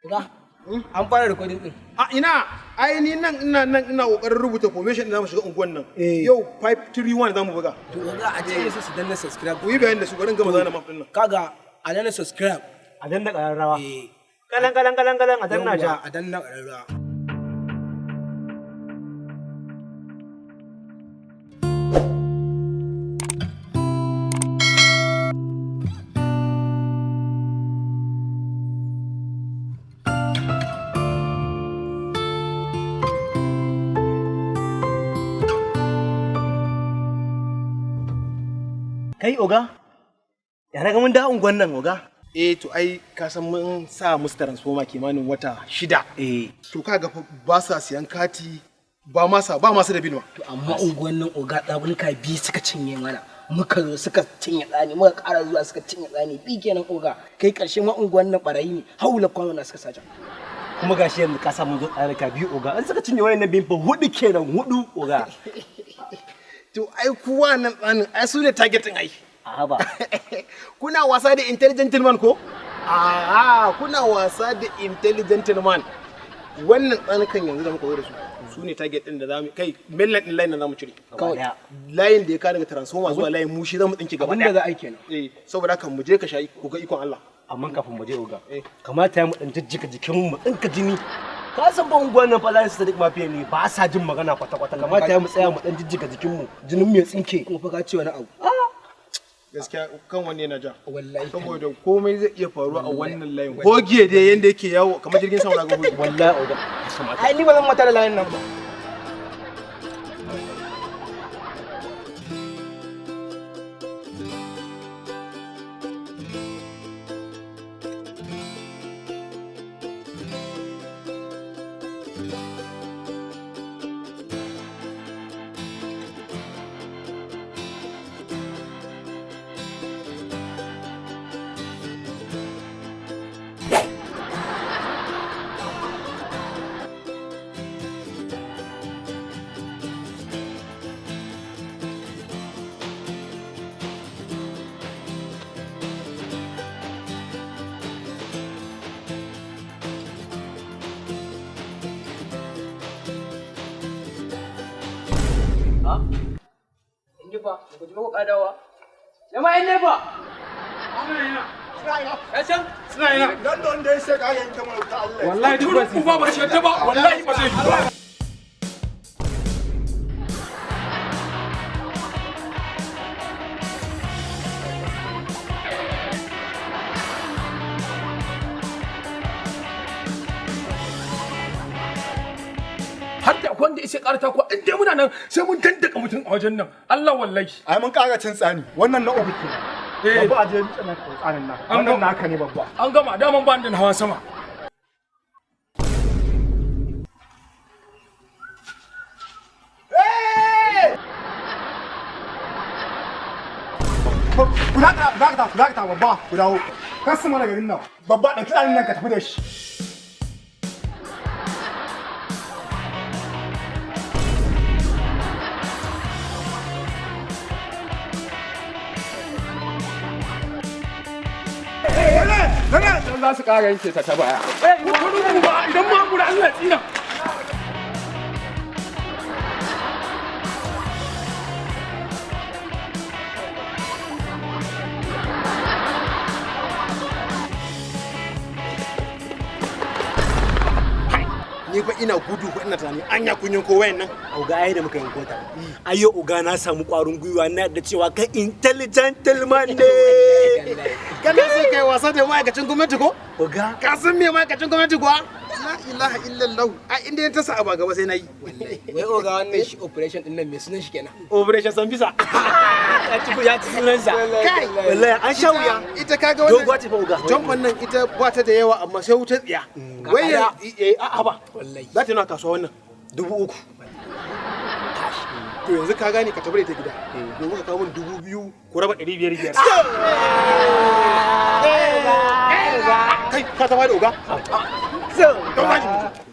Oga, an fara recording din. A ina, ai ni nan ina nan ina kokarin rubuta formation da zamu shiga unguwan nan. Yau 531 zamu buga. To oga, a ce su su danna subscribe. Ku yi bayani da su, garin gama zana map din nan. Kaga, a danna subscribe. A danna ƙararrawa. Eh. Kalan kalan kalan kalan, a danna ja. Yawwa, a danna ƙararrawa. Kai oga, ya na ga mun da unguwan nan, oga? Eh, to ai ka san mun sa musu transformer kimanin wata 6. To kaga fa ba sa siyan kati, ba ma sa ba masu da bilma. To amma unguwan nan oga, ɗabunuka biyu suka cinye mana. Muka zo suka cinye tsani, muka ƙara zuwa suka cinye tsani. Bi kenan oga. Kai ƙarshe ma unguwan nan ɓarayi ne. Haula kwano na suka sace. Kuma gashi yanzu ka samu zo tsarika biyu, oga. An suka cinye wayannan biyun fa, hudu kenan, hudu, oga. To ai kuwa nan tsanin ai su ne targeting ai. A ba. Kuna wasa da intelligent man ko? A'a, kuna wasa da intelligent man. Wannan tsanukan yanzu da muka zo da su, su ne target din da zamu kai mainline din, line da zamu cire. Kawai. Layin da ya ka daga transformer zuwa layin mu shi zamu tsinke gaba Abin da za a yi kenan. Eh, saboda haka mu je ka shayi ku ga ikon Allah. Amma kafin mu je, oga, kamata ya mu dan jijjiga jikin mu, tsinka jini. Ka san ba unguwan nan fa layin su Sadiq Mafiya ne, ba sa jin magana kwata kwata. Kamata ya mu tsaya mu dan jijjiga jikin mu, jinin mu ya tsinke. Kuma fa ka ce wani abu. Gaskiya kan wanne yana ja. Wallahi. Saboda komai zai iya faruwa a wannan layin. Hoge dai yanda yake yawo kamar jirgin sama na ga hoge. Wallahi oga. Ai ni ba zan mata da layin nan ba. In ji fa, ba ku ji ba ku ƙadawa. Jama'a in nefa. Ya can? Suna ina. London dai sai ka yanke mana wuta Allah. Wallahi duk ba ba shi yadda ba, wallahi ba zai yi ba. Har da wanda ya sai karata ko in dai muna nan sai mun dandaka mutum a wajen nan, Allah wallahi. Ai mun ƙara cin tsani. Wannan na uku kenan. Eh. Babba, aje ni tsanin nan. An Wannan gama. naka ne, babba. An gama, daman ba ni da hawa sama. Ku dakata, ku dakata, ku dakata, babba, ku dawo. Kar su mana garin nan. Babba, ɗauki tsanin nan ka tafi da shi. Za su ƙara yanke ta ta baya. Ba idan ma gura Allah tsina. Ni fa ina gudu fa ina tunani anya kun yanko wayan nan. Oga, ai da muka yanko ta. Ai yau oga na samu ƙwarin gwiwa na yadda cewa kai intelligent man ne. Kana so kai wasa da ma'aikacin gwamnati ko? Oga. Ka san me ma'aikacin gwamnati kuwa? La ilaha illallah. Ai inda ya tasa abu a gaba sai na yi. Wai oga, wannan shi operation din nan me sunan shi kenan? Operation Sambisa. Ya ci sunansa. Kai. Wallahi an sha wuya. Ita kaga wannan. Doguwa ce fa, oga. Jamfan nan ita ba ta da yawa amma sai wuta tsiya. Wai ya eh a'a ba. Wallahi. Za ta yana kasuwa wannan. 3000. To yanzu ka gane, ka tafi da ita gida. Domin ka kawo min 2000 ku raba 500 5. Kai ka tafi da oga? So. Don ba shi mutu.